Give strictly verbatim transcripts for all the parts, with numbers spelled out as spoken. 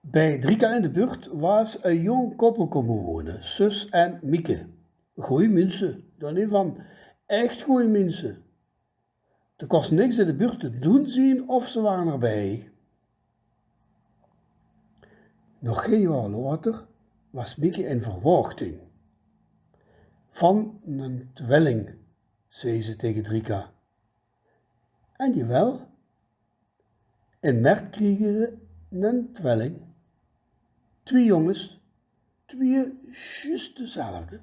Bij Drika in de buurt waas e jóng koppel kómme wone, Sus en Mieke. Gooj minse, dao neet van, ech gooj minse. D'r kós niks in de buurt te doen zien of ze ware d'rbij. Nog gei jaor laoter waas Mieke in verwachting van 'nen twelling, zag ze tege Drika. En jawel, in mert kriege ze 'nen twelling. Twie jónges, twie zjus dezelfde.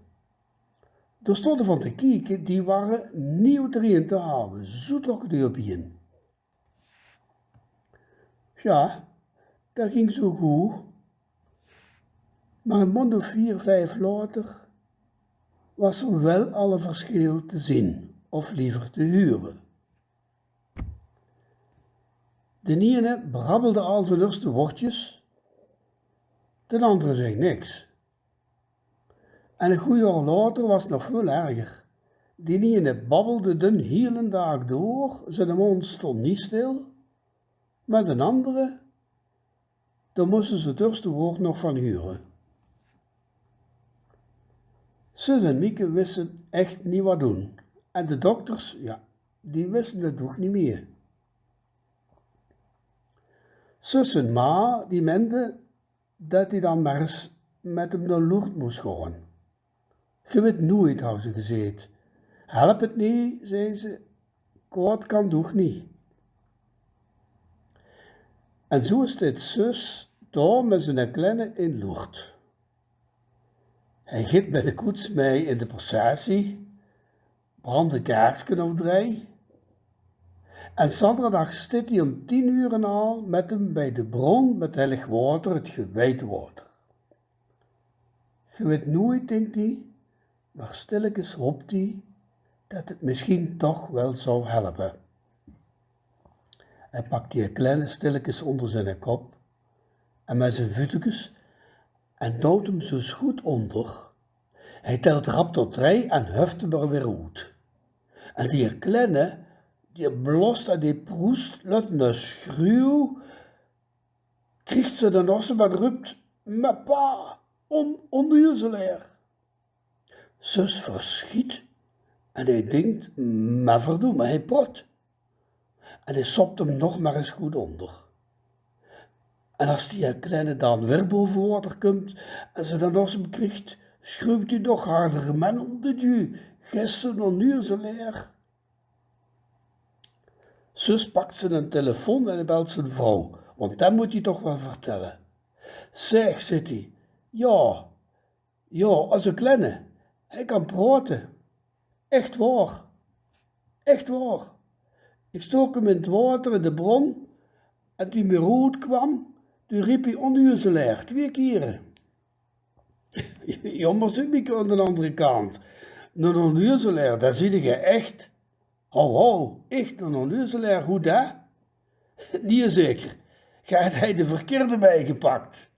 Dao stónge van te kieke, die ware neet oeterein te hawe, zoe trokke die opein. Jao, dat ging zoe good. Mer 'n maond of vier, vief laoter waas d'r wel al e versjil te zien, of lever te hure. D'n eine brabbelde al zien ierste wördjes, d'n andere zag niks. En e good jaor laoter waas 't nog väöl erger. D'n eine babbelde d'n hielen daag door, ziene mónd stóng neet stil, mer d'n andere, dao móste ze 't ierste waord nog van hure. Sus en Mieke wiste ech neet wat doen. En de dokters, jao, die wiste 't ouch neet mieë. Sus zien ma, die mende dat die dan mer ins mit 'm nao Lourdes mós gaon. Ge wit noeit, haw ze gezag. Help 't neet, zag ze, kwaod kan 't ouch neet. En zoe steit Sus dao mit ziene kleine in Lourdes. Hae geit mit de koets mei in de processie, brandt e kaerske of drei. En zaoterdaag steit ie um tien ure al mit 'm bij de bron mit heilig water, 't gewijd water. Ge wit noeit, dink ie, mer stillekes hoopt ie dat 't mesjien toch wel zou helpe. Hae pakt die kleine stillekes ónder ziene kop en mit zien vutekes en duwt 'm zoe good ónder. Hae telt rap tot drei en huft 'm d'r weer oet. En die kleine, die blóst en die proest, löt 'ne sjruw, kriegt ze d'n osse en rupt: "Mer pa, on-, onnuuzelaer!" Sus versjiet en hae dinkt: "Mer verdomme, hae praot." En hae sopt 'm nog mer ins good ónder. En as die kleine dan weer bove water kump en ze d'n osse kriegt, sjruwt ie nog harder: "Mer ondeju, gei onnuuzelaer!" Sus pakt ziene telefoon en belt zien vrouw, want dat mót ie toch wel vertelle. "Zeg," zit ie, "jao, jao, osse kleine, hae kan praote. Ech waor. Ech waor. Ik stook 'm in 't water in de bron en toen 'r weer oet kwam, toen riep ie: 'Onnuuzelaer', twie kiere." "Jao, mer," zit Mieke aan d'n andere kant, "'nen onnuuzelaer, dat zit ge ech." "Ho, ho, ich 'nen onnuuzelaer, hoe dat?" "Nae, zeker. Ge het hei de verkierde bijgepakt."